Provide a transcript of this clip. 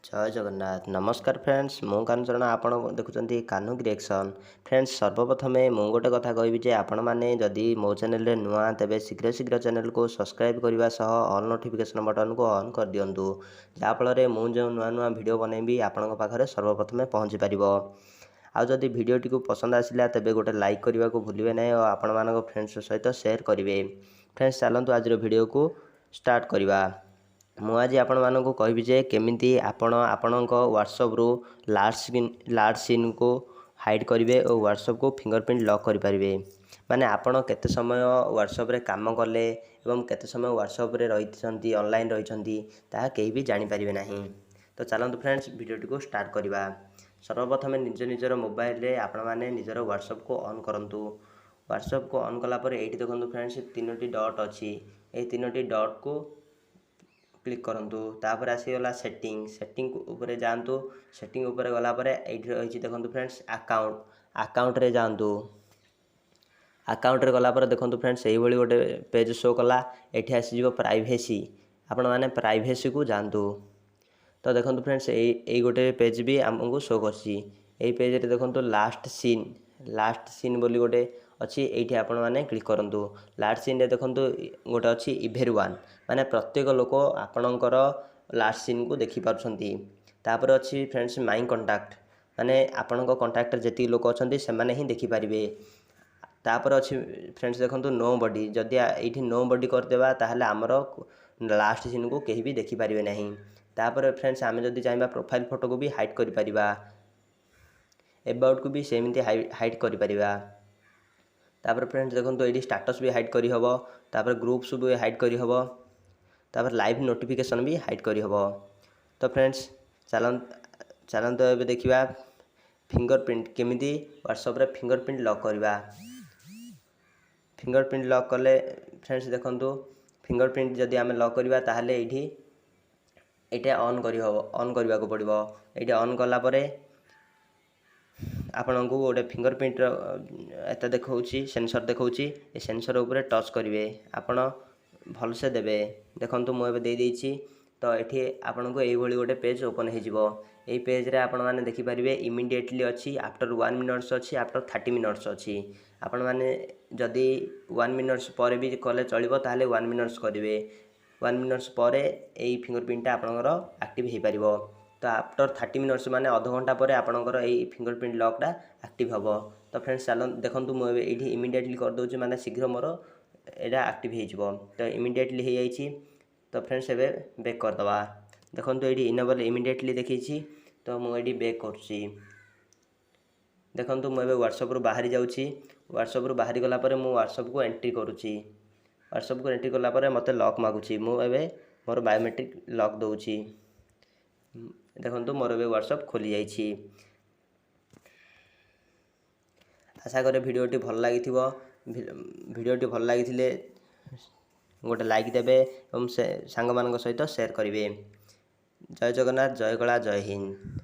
ଜୟ ଜଗନ୍ନାଥ। ନମସ୍କାର ଫ୍ରେଣ୍ଡସ୍, ମୁଁ କାହ୍ନୁଚରଣ, ଆପଣ ଦେଖୁଛନ୍ତି କାହ୍ନୁ କ୍ରିଏସନ୍। ଫ୍ରେଣ୍ଡସ୍, ସର୍ବପ୍ରଥମେ ମୁଁ ଗୋଟେ କଥା କହିବି ଯେ ଆପଣମାନେ ଯଦି ମୋ ଚ୍ୟାନେଲରେ ନୂଆ, ତେବେ ଶୀଘ୍ର ଶୀଘ୍ର ଚ୍ୟାନେଲକୁ ସବସ୍କ୍ରାଇବ୍ କରିବା ସହ ଅଲ୍ ନୋଟିଫିକେସନ୍ ବଟନ୍କୁ ଅନ୍ କରିଦିଅନ୍ତୁ, ଯାହାଫଳରେ ମୁଁ ଯେଉଁ ନୂଆ ନୂଆ ଭିଡ଼ିଓ ବନେଇବି, ଆପଣଙ୍କ ପାଖରେ ସର୍ବପ୍ରଥମେ ପହଞ୍ଚି ପାରିବ। ଆଉ ଯଦି ଭିଡ଼ିଓଟିକୁ ପସନ୍ଦ ଆସିଲା, ତେବେ ଗୋଟେ ଲାଇକ୍ କରିବାକୁ ଭୁଲିବେ ନାହିଁ ଓ ଆପଣମାନଙ୍କ ଫ୍ରେଣ୍ଡସ୍ ସହିତ ସେୟାର କରିବେ। ଫ୍ରେଣ୍ଡସ୍, ଚାଲନ୍ତୁ ଆଜିର ଭିଡ଼ିଓକୁ ଷ୍ଟାର୍ଟ କରିବା। ମୁଁ ଆଜି ଆପଣମାନଙ୍କୁ କହିବି ଯେ କେମିତି ଆପଣ ଆପଣଙ୍କ ହ୍ୱାଟ୍ସଆପ୍ରୁ ଲାଷ୍ଟ ସିନ୍କୁ ହାଇଡ଼୍ କରିବେ ଓ ହ୍ୱାଟ୍ସଆପ୍କୁ ଫିଙ୍ଗର ପ୍ରିଣ୍ଟ ଲକ୍ କରିପାରିବେ। ମାନେ ଆପଣ କେତେ ସମୟ ହ୍ୱାଟ୍ସଆପ୍ରେ କାମ କଲେ ଏବଂ କେତେ ସମୟ ହ୍ୱାଟ୍ସଆପ୍ରେ ରହିଛନ୍ତି, ଅନଲାଇନ୍ ରହିଛନ୍ତି, ତାହା କେହି ବି ଜାଣିପାରିବେ ନାହିଁ। ତ ଚାଲନ୍ତୁ ଫ୍ରେଣ୍ଡସ୍, ଭିଡ଼ିଓଟିକୁ ଷ୍ଟାର୍ଟ କରିବା। ସର୍ବପ୍ରଥମେ ନିଜ ନିଜର ମୋବାଇଲରେ ଆପଣମାନେ ନିଜର ହ୍ୱାଟ୍ସଆପ୍କୁ ଅନ୍ କରନ୍ତୁ। ହ୍ୱାଟ୍ସଆପ୍କୁ ଅନ୍ କଲା ପରେ ଏଇଠି ଦେଖନ୍ତୁ ଫ୍ରେଣ୍ଡସ୍, ତିନୋଟି ଡଟ୍ ଅଛି। ଏହି ତିନୋଟି ଡଟ୍କୁ କ୍ଲିକ୍ କରନ୍ତୁ। ତାପରେ ଆସିଗଲା ସେଟିଂ। ସେଟିଂ ଉପରେ ଯାଆନ୍ତୁ। ସେଟିଂ ଉପରେ ଗଲା ପରେ ଏଇଠି ରହିଛି ଦେଖନ୍ତୁ ଫ୍ରେଣ୍ଡସ୍, ଆକାଉଣ୍ଟ। ଆକାଉଣ୍ଟରେ ଯାଆନ୍ତୁ। ଆକାଉଣ୍ଟରେ ଗଲା ପରେ ଦେଖନ୍ତୁ ଫ୍ରେଣ୍ଡସ୍, ଏଇଭଳି ଗୋଟେ ପେଜ୍ ଶୋ କଲା। ଏଠି ଆସିଯିବ ପ୍ରାଇଭେସି। ଆପଣମାନେ ପ୍ରାଇଭେସିକୁ ଯାଆନ୍ତୁ। ତ ଦେଖନ୍ତୁ ଫ୍ରେଣ୍ଡସ୍, ଏଇ ଗୋଟେ ପେଜ୍ ବି ଆମକୁ ଶୋ କରୁଛି। ଏଇ ପେଜ୍ରେ ଦେଖନ୍ତୁ, ଲାଷ୍ଟ ସିନ୍ ବୋଲି ଗୋଟେ ଅଛି। ଏଇଠି ଆପଣମାନେ କ୍ଲିକ୍ କରନ୍ତୁ। ଲାଷ୍ଟ ସିନ୍ରେ ଦେଖନ୍ତୁ, ଗୋଟେ ଅଛି ଏଭ୍ରି ୱାନ୍, ମାନେ ପ୍ରତ୍ୟେକ ଲୋକ ଆପଣଙ୍କର ଲାଷ୍ଟ ସିନ୍କୁ ଦେଖିପାରୁଛନ୍ତି। ତାପରେ ଅଛି ଫ୍ରେଣ୍ଡସ୍, ମାଇ କଣ୍ଟାକ୍ଟ, ମାନେ ଆପଣଙ୍କ କଣ୍ଟାକ୍ଟରେ ଯେତିକି ଲୋକ ଅଛନ୍ତି, ସେମାନେ ହିଁ ଦେଖିପାରିବେ। ତାପରେ ଅଛି ଫ୍ରେଣ୍ଡସ୍ ଦେଖନ୍ତୁ, ନୋ ବଡି। ଯଦି ଏଇଠି ନୋ ବଡି କରିଦେବା, ତାହେଲେ ଆମର ଲାଷ୍ଟ ସିନ୍କୁ କେହି ବି ଦେଖିପାରିବେ ନାହିଁ। ତାପରେ ଫ୍ରେଣ୍ଡସ୍, ଆମେ ଯଦି ଚାହିଁବା, ପ୍ରୋଫାଇଲ୍ ଫଟୋକୁ ବି ହାଇଡ଼୍ କରିପାରିବା। ଏବାଉଟ୍କୁ ବି ସେମିତି ହାଇଡ଼୍ କରିପାରିବା। ତାପରେ ଫ୍ରେଣ୍ଡସ୍ ଦେଖନ୍ତୁ, ଏଇଠି ଷ୍ଟାଟସ୍ ବି ହାଇଡ଼୍ କରିହେବ। ତାପରେ ଗ୍ରୁପ୍ସ ବି ହାଇଡ଼୍ କରିହେବ। ତାପରେ ଲାଇଭ୍ ନୋଟିଫିକେସନ୍ ବି ହାଇଡ଼୍ କରିହେବ। ତ ଫ୍ରେଣ୍ଡସ୍, ଚାଲନ୍ତୁ ଏବେ ଦେଖିବା ଫିଙ୍ଗର ପ୍ରିଣ୍ଟ, କେମିତି ହ୍ୱାଟ୍ସଆପ୍ରେ ଫିଙ୍ଗର ପ୍ରିଣ୍ଟ ଲକ୍ କରିବା। ଫିଙ୍ଗର ପ୍ରିଣ୍ଟ ଲକ୍ କଲେ ଫ୍ରେଣ୍ଡସ୍ ଦେଖନ୍ତୁ, ଫିଙ୍ଗର ପ୍ରିଣ୍ଟ ଯଦି ଆମେ ଲକ୍ କରିବା, ତାହେଲେ ଏଇଠି ଏଇଟା ଅନ୍ କରିହେବ, ଅନ୍ କରିବାକୁ ପଡ଼ିବ। ଏଇଟା ଅନ୍ କଲା ପରେ ଆପଣଙ୍କୁ ଗୋଟେ ଫିଙ୍ଗର ପ୍ରିଣ୍ଟର ଏତେ ଦେଖାଉଛି, ସେନ୍ସର ଦେଖାଉଛି। ଏ ସେନ୍ସର ଉପରେ ଟଚ୍ କରିବେ ଆପଣ, ଭଲସେ ଦେବେ। ଦେଖନ୍ତୁ, ମୁଁ ଏବେ ଦେଇଦେଇଛି। ତ ଏଠି ଆପଣଙ୍କୁ ଏଇଭଳି ଗୋଟେ ପେଜ୍ ଓପନ୍ ହେଇଯିବ। ଏଇ ପେଜ୍ରେ ଆପଣମାନେ ଦେଖିପାରିବେ, ଇମିଡ଼ିଏଟଲି ଅଛି, ଆଫ୍ଟର 1 ମିନିଟ୍ସ ଅଛି, ଆଫ୍ଟର 30 ମିନିଟ୍ସ ଅଛି। ଆପଣମାନେ ଯଦି 1 ମିନିଟ୍ସ ପରେ ବି କଲେ ଚଳିବ, ତାହେଲେ 1 ମିନିଟ୍ସ କରିବେ। 1 ମିନିଟ୍ସ ପରେ ଏଇ ଫିଙ୍ଗର ପ୍ରିଣ୍ଟଟା ଆପଣଙ୍କର ଆକ୍ଟିଭ୍ ହେଇପାରିବ। ତ ଆଫ୍ଟର 30 ମିନିଟ୍ସ, ମାନେ ଅଧଘଣ୍ଟା ପରେ ଆପଣଙ୍କର ଏଇ ଫିଙ୍ଗର ପ୍ରିଣ୍ଟ ଲକ୍ଟା ଆକ୍ଟିଭ୍ ହେବ। ତ ଫ୍ରେଣ୍ଡସ୍, ଚାଲନ୍ତୁ, ଦେଖନ୍ତୁ, ମୁଁ ଏବେ ଏଇଠି ଇମିଡ଼ିଏଟଲି କରିଦେଉଛି, ମାନେ ଶୀଘ୍ର ମୋର ଏଇଟା ଆକ୍ଟିଭ୍ ହେଇଯିବ। ତ ଇମିଡ଼ିଏଟଲି ହେଇଯାଇଛି। ତ ଫ୍ରେଣ୍ଡସ୍, ଏବେ ବେକ୍ କରିଦେବା। ଦେଖନ୍ତୁ, ଏଇଠି ଇନେବଲ୍ ଇମିଡ଼ିଏଟଲି ଦେଖେଇଛି। ତ ମୁଁ ଏଇଠି ବେକ୍ କରୁଛି। ଦେଖନ୍ତୁ, ମୁଁ ଏବେ ହ୍ୱାଟ୍ସଆପ୍ରୁ ବାହାରି ଯାଉଛି। ହ୍ୱାଟ୍ସଆପ୍ରୁ ବାହାରି ଗଲା ପରେ ମୁଁ ହ୍ୱାଟ୍ସଆପ୍କୁ ଏଣ୍ଟ୍ରି କରୁଛି। ହ୍ୱାଟ୍ସଆପ୍କୁ ଏଣ୍ଟ୍ରି କଲା ପରେ ମୋତେ ଲକ୍ ମାଗୁଛି। ମୁଁ ଏବେ ମୋର ବାୟୋମେଟ୍ରିକ୍ ଲକ୍ ଦେଉଛି। ଦେଖନ୍ତୁ, ମୋର ଏବେ ହ୍ୱାଟ୍ସଆପ୍ ଖୋଲି ଯାଇଛି। ଆଶା କରେ ଭିଡ଼ିଓଟି ଭଲ ଲାଗିଥିବ। ଭିଡ଼ିଓଟି ଭଲ ଲାଗିଥିଲେ ଗୋଟେ ଲାଇକ୍ ଦେବେ ଏବଂ ସେ ସାଙ୍ଗମାନଙ୍କ ସହିତ ସେୟାର କରିବେ। ଜୟ ଜଗନ୍ନାଥ, ଜୟ କଳା, ଜୟ ହିନ୍ଦ।